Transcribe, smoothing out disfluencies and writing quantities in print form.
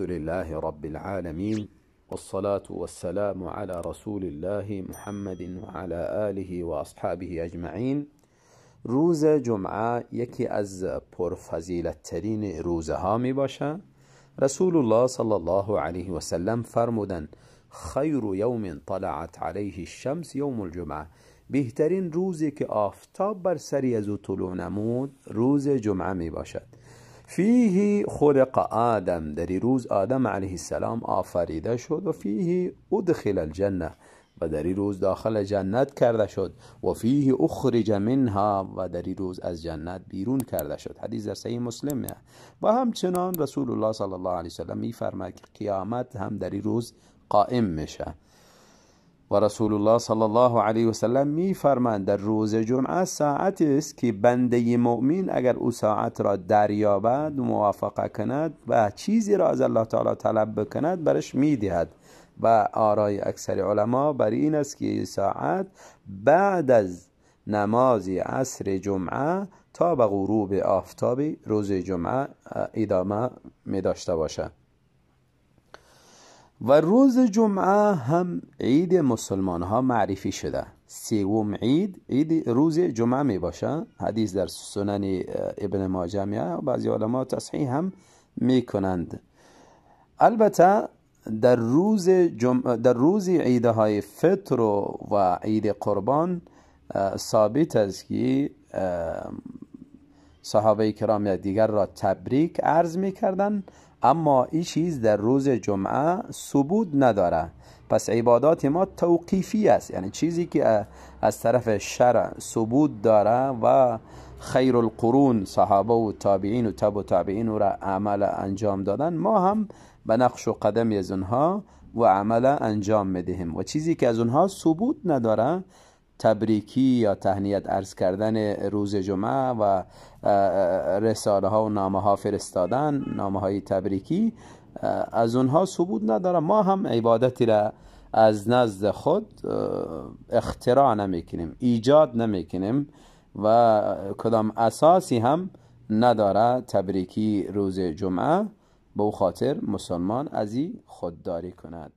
لله رب العالمين، والصلاة والسلام على رسول الله محمد وعلى آله و اصحابه اجمعین. روز جمعه یکی از پرفضیلت ترین روزها می باشه. رسول الله صلی الله علیه و سلم فرمودند: خیر یوم طلعت علیه الشمس یوم الجمعه. بهترین روزی که آفتاب بر سری از او طلوع نمود روز جمعه می باشد. فیه خلق آدم، در این روز آدم علیه السلام آفریده شد. و فیه ادخل الجنه، و در این روز داخل جنت کرده شد. و فیه اخرج منها، و در این روز از جنت بیرون کرده شد. حدیث در صحیح مسلم. و همچنان رسول الله صلی الله علیه وسلم میفرماید که قیامت هم در این روز قائم میشه. و رسول الله صلی الله علیه و سلم میفرمایند در روز جمعه ساعت است که بنده مؤمن اگر او ساعت را دریابد، موافقه کند و چیزی را از الله تعالی طلب بکند، برش میدهد. و آرای اکثر علما بر این است که ساعت بعد از نماز عصر جمعه تا به غروب آفتاب روز جمعه ادامه می داشته باشد. و روز جمعه هم عید مسلمان ها معرفی شده. سوم عید، عید روز جمعه می باشه. حدیث در سنن ابن ماجه می و بعضی علما تصحیح هم می کنند. البته در روز عیدهای فطر و عید قربان ثابت است که صحابه کرام دیگر را تبریک عرض میکردند، اما این چیز در روز جمعه ثبوت نداره. پس عبادات ما توقیفی است، یعنی چیزی که از طرف شرع ثبوت داره و خیر القرون صحابه و تابعین و تبع تابعین را عمل انجام دادن، ما هم به نقش و قدم از اونها و عمل انجام میدهیم. و چیزی که از اونها ثبوت نداره، تبریکی یا تهنیت عرض کردن روز جمعه و رساله ها و نامه ها فرستادن، نامه های تبریکی، از اونها ثبوت نداره. ما هم عبادتی را از نزد خود اختراع نمیکنیم، ایجاد نمیکنیم و کدام اساسی هم نداره تبریکی روز جمعه. به او خاطر مسلمان از این خودداری کند.